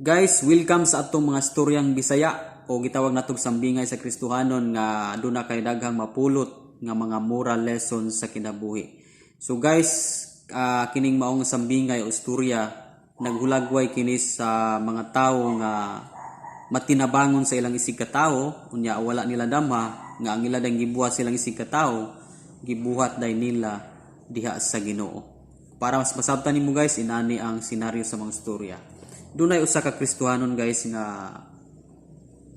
Guys, welcome sa atong mga storyang Bisaya o gitawag natong sambingay sa Kristohanon nga aduna kay daghang mapulot nga mga moral lessons sa kinabuhi. So guys, kining maong sambingay o istorya, naghulagway kini sa mga tawo nga matinabangon sa ilang isig katawo, unya wala nila damha nga ang ila dang gibuhat silang isig katawo, gibuhat day nila diha sa Ginoo. Para mas masabtan nimo guys, inani ang senaryo sa mga istorya. Dunay usa ka Kristohanon guys nga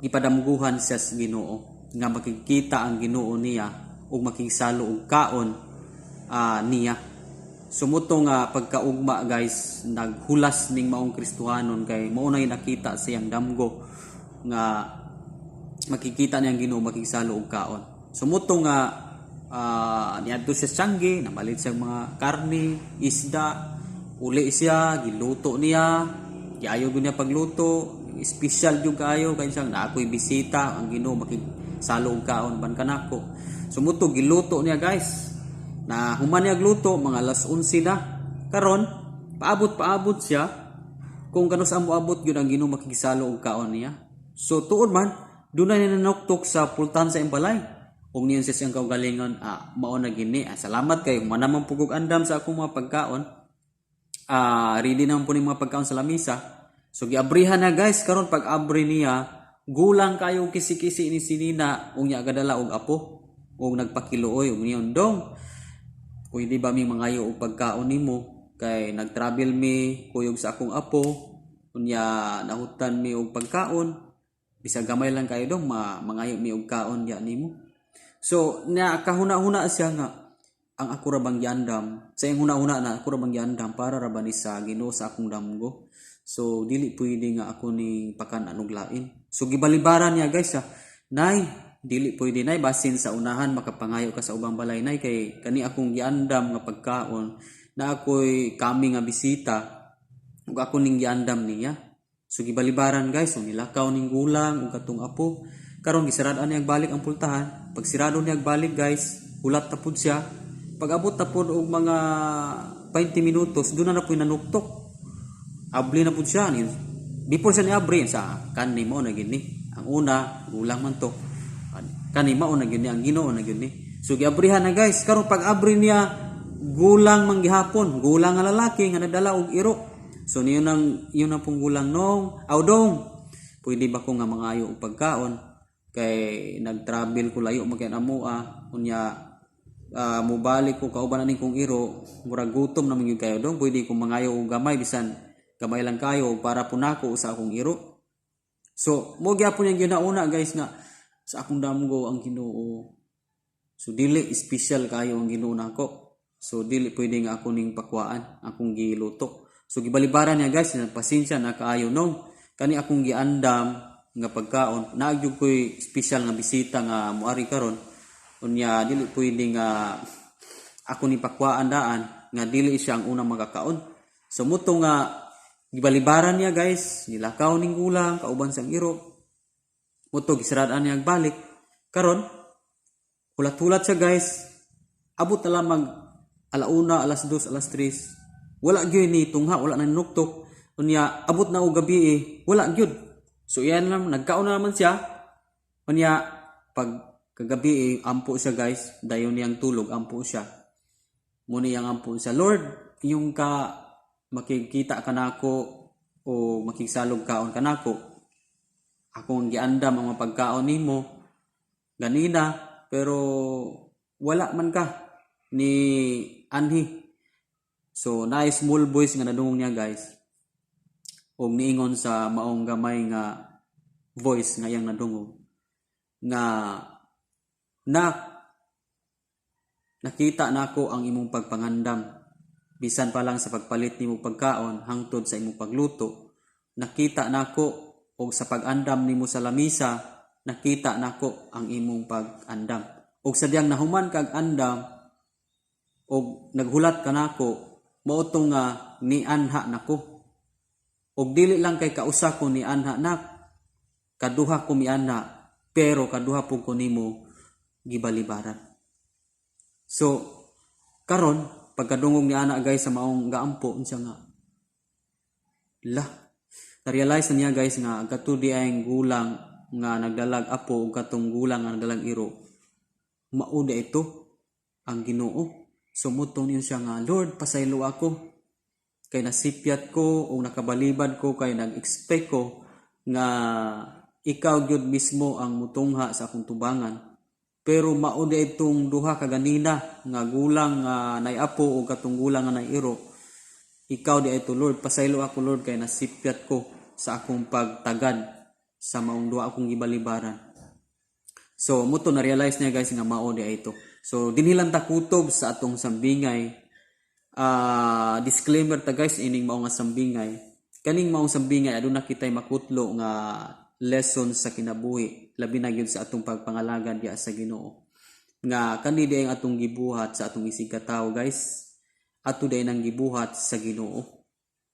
gipadamguhan siya sa Ginoo nga makikita ang Ginoo niya ug makigsalo og kaon niya. So mao to nga pagkaugma guys, naghulas ning maong Kristohanon kay mao na nakita sa iyang damgo nga makikita niya ang Ginoo, makigsalo og kaon. So mao to nga niadto siya sa tiyangge, namalit siya mga karne, isda, uli siya, giluto niya, giayo gyud niya pagluto, special gyud kaayo kay siyang naa ko'y bisita, ang Ginoo makigsalo og kaon ban kanako. So mao to giluto niya guys. Na human niya gluto, mga alas 11 na. Karon, paabot paabot siya kung kanus-a moabot gyud ang Ginoo makigsalo og kaon niya. So tuod man, dunay nanuktok sa pultahan sa iyang balay. Ug niyon siya siyang kaugalingon, mao na gini. Salamat kay human naman pud kog andam sa akong mga pagkaon. Ready naman po ni mga pagkaon sa lamisa. So giabrihan na guys, karon pag abri niya, gulang kayo kisi-kisi ni sinina, unya gadala og apo ug nagpakiluoy ug niyon, "Dong, pwede ba mi mangayo og pagkaon nimo kay nagtravel mi kuyog sa akong apo, unya nahutan mi og pagkaon, bisag gamay lang kayo dong, mangayo mi og kaon diya nimo." So na kahuna-huna siya nga ang ako ra bang giandam sa iyang huna-huna na ako ra bang giandam para ra ba ni sa Ginoo sa akong damgo? So dili pwede nga ako ning pakan og lain. So gibalibaran niya guys, "Nay, dili pwede nay, basin sa unahan makapangayo ka sa ubang balay nay, kay kani akong giandam nga pagkaon na ako'y kami nga bisita ug ako ning giandam niya." So gibalibaran guys, so nilakaw ning gulang ug katong apo. Karon gisarad-an niya balik ang pultahan. Pag sirado niya balik guys, hulat na pud siya. Pag abot na pud og mga 20 minutos, doon na na po'y nanuktok. Abli na pud siya. Before siya niabri, sa kani mao na gini. Ang una, gulang man to. Kani mao na gini, ang Ginoo na gini. So giabrihan na guys. Karon pag abri niya, gulang man gihapon, gulang nga lalaki nga nagdala og iro. So niyo nang iyon na pong gulang nong, "Aw dong, pwede ba ko nga mangayo og pagkaon kay nagtravel ko layo man kay amoa, unya mobalik ko kauban aning kong iro, murag gutom na man gyud kayo dong, pwede ko mangayo og gamay, bisan gamay lang kayo para punako sa akong iro?" So mo gyapon yung ginauna guys nga sa akong damgo ang Ginoo. So dili special kayo ang Ginoo nako. So dili pwede nga ako ning pakwaan akong giluto. So gibalibaran niya guys, na pasensya na kaayo nong, kani akong giandam nga pagkaon, naa gyud ko'y special nga bisita nga moari karon, unya dili pwede nga ako ni pakwaan daan nga dili siya ang unang magakaon. So mao to nga gibalibaran niya guys, nilakaw ning gulang kauban sang iro. Mao to gisirad-an niya balik. Karon hulat-hulat siya guys. Abot na lang mag alauna, alas 2, alas 3. Wala gyud ni tungha, wala na nuktok. Unya abot na og gabi eh, wala gyud. So iyan lang, nagkaon na naman siya. Unya pag kagabi eh, ampo siya guys, dayon niyang tulog, ampo siya. Muna iyang ampo siya, "Lord, yung ka makikita ka nako o makigsalog kaon ka nako. Akong giandam ang mga pagkaon nimo ganina, pero wala man ka ni anhi." So naay small voice nga nadungog niya guys. Og niingon sa maong gamay nga voice nga iyang nadungog nga, "Nak, nakita nako ang imong pagpangandam bisan pa lang sa pagpalit nimo pagkaon hangtod sa imong pagluto. Nakita nako og sa pag-andam nimo sa lamisa, nakita nako ang imong pag-andam. Og sa diyang nahuman kag andam og naghulat ka nako, mao to nga nianha nako. Og dili lang kay kausa ko ni anha nak, kaduha ko mianha, pero kaduha pud ko nimo gibalibaran." So karon pagkadungog ni ana guys sa maong gaampo, unsa nga, "La, Na-realize na niya, guys, nga kato diay gulang nga nagdalag apo ug katong gulang nga nagdalag iro, mao ito ang Ginoo. So mutong niya siya nga, "Lord, pasaylo ako kay nasipyat ko o nakabalibad ko kay nag-expect ko nga ikaw gyud mismo ang mutungha sa akong tubangan, pero mao di itong duha ka ganina nga gulang nga nay apo o katong gulang nga nay iro. Ikaw di ito, Lord. Pasaylo ako, Lord, kay nasipyat ko sa akong pagtagad sa maong duha akong gibalibaran." So mo to na realize niya, guys, nga mao di ito. So dinhi lang ta kutob sa atong sambingay. Disclaimer ta, guys, ining mao nga sambingay, kaning maong sambingay aduna kitay makutlo nga lesson sa kinabuhi, labi na gyud sa atong pagpangalagad diha sa Ginoo, nga kani di ang atong gibuhat sa atong isig katawo, guys, ato diay nang gibuhat sa Ginoo,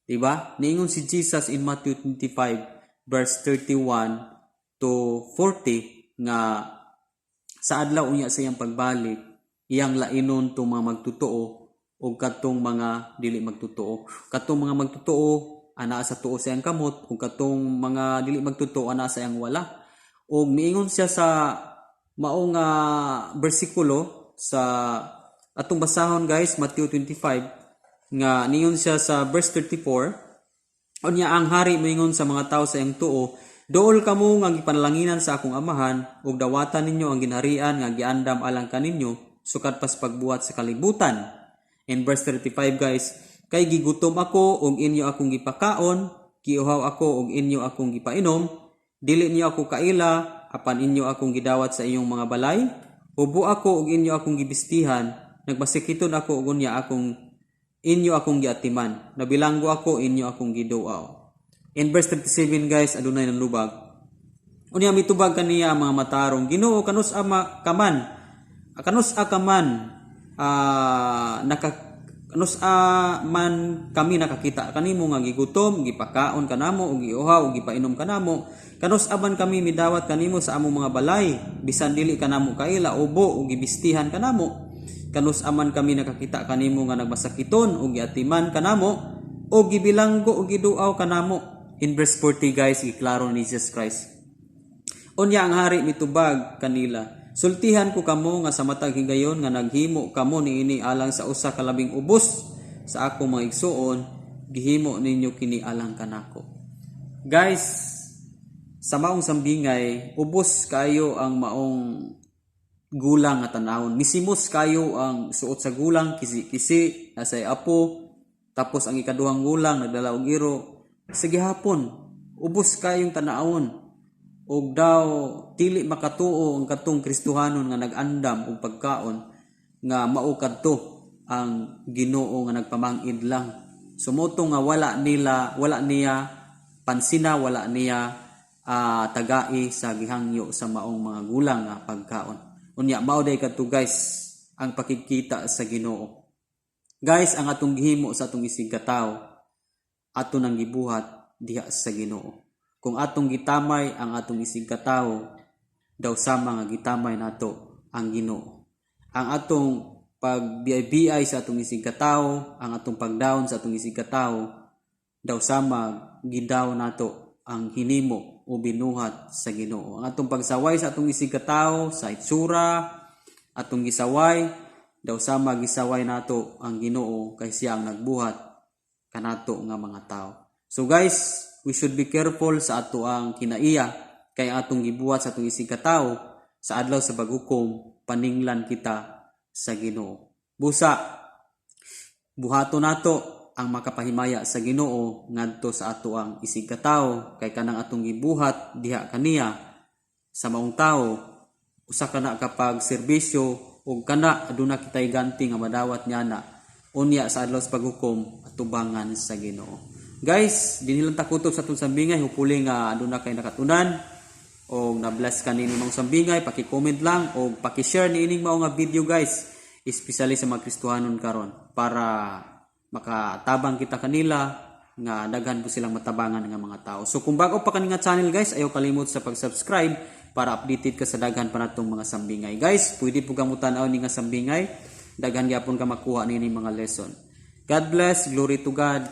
di ba? Niingon si Jesus in Matthew 25 verse 31 to 40 nga sa adlaw unya sa iyang pagbalik, iyang lainon tong mga magtotoo o katong mga dili magtotoo. Katong mga magtotoo ana sa tuo sa iyang kamot ug katong mga dili magtotoo ana sa iyang wala. Ug niingon siya sa maong bersikulo sa atong basahon, guys, Matthew 25, nga niingon siya sa verse 34, "Unya ang hari moingon sa mga tawo sa iyang tuo, 'Duol kamo nga gipanalanginan sa akong Amahan ug dawatan ninyo ang ginharian nga giandam alang kaninyo sukad pas pagbuhat sa kalibutan.'" In verse 35, guys, "Kay gigutom ako ug inyo akong gipakaon, giuhaw ako ug inyo akong gipainom, dili niyo ako kaila apan inyo akong gidawat sa inyong mga balay, hubo ako ug inyo akong gibistihan, nagmasakiton ako ug unya akong inyo akong giatiman, nabilanggo ako, inyo akong giduaw." In verse 37, guys, adunay nanlubag. "Unya mitubag kaniya ang mga matarong, 'Ginoo, kanus ama kaman kanus a kaman naka kanus a man kami nakakita kanimo nga gigutom, gipakaon kanamo, ug giuhaw, ug gipainom kanamo? Kanus a man kami midawat kanimo sa among mga balay bisan dili kanamo kaila, ubo, ug gibistihan kanamo? Kanus a man kami nakakita kanimo nga nagmasakiton ug giatiman kanamo, o gibilanggo ug giduaw kanamo?" In verse 40, guys, giklaro ni Jesus Christ. "Unya ang hari mitubag kanila, 'Sultihan ko kamo nga sa matag higayon nga naghimo kamo niini alang sa usa ka labing ubos sa akong mga igsuon, gihimo ninyo kini alang kanako.'" Guys, sa maong sambingay, ubos kayo ang maong gulang nga tanawon. Misimos kayo ang suot sa gulang, kisi-kisi, nasay apo, tapos ang ikaduhang gulang nagdala og iro. Sa gihapon, ubos kayong tanawon. Og daw dili makatuo ang katong Kristohanon nga nag-andam og pagkaon nga mao kadto ang Ginoo nga nagpamangid lang. So mao to nga wala niya pansina, wala niya tagai sa gihangyo sa maong mga gulang nga pagkaon. Unya mao day kadto, guys, ang pakigkita sa Ginoo. Guys, ang atong gihimo sa atong isig katawo, ato nang gibuhat diha sa Ginoo. Kung atong gitamay ang atong isig katawo, daw sama nga gitamay nato ang Ginoo. Ang atong pagbiay-biay sa atong isig katawo, ang atong pagdown sa atong isig katawo, daw sama gidaw nato ang hinimo o binuhat sa Ginoo. Ang atong pagsaway sa atong isig katawo, sa itsura, atong gisaway, daw sama gisaway nato ang Ginoo kay siya ang nagbuhat kanato nga mga tao. So guys, we should be careful sa ato ang kinaiya kay ang atong gibuhat sa atong isig katawo, sa adlaw sa paghukom paninglan kita sa Ginoo. Busa buhato nato ang makapahimaya sa Ginoo ngadto sa ato ang isig katawo kay kanang atong gibuhat diha kaniya sa maong tawo, usa kana kapag serbisyo ug kana aduna kitay ganti nga madawat niya na unya sa adlaw sa paghukom atubangan sa Ginoo. Guys, dinhi lang ta kutob sa atong sambingay. Hopefully nga aduna kay nakatunan o na-bless ka nining maong sambingay. Paki-comment lang o paki-share niining mao nga video, guys, especially sa mga Kristohanon karon para makatabang kita kanila nga daghan po silang matabangan nga mga tao. So kung bago pa kani nga channel, guys, ayaw kalimot sa pag-subscribe para updated ka sa daghan pa natong mga sambingay. Guys, pwede po kang tan-aw ni nga sambingay, daghan gyapon ka makuha niini mga lesson. God bless, glory to God.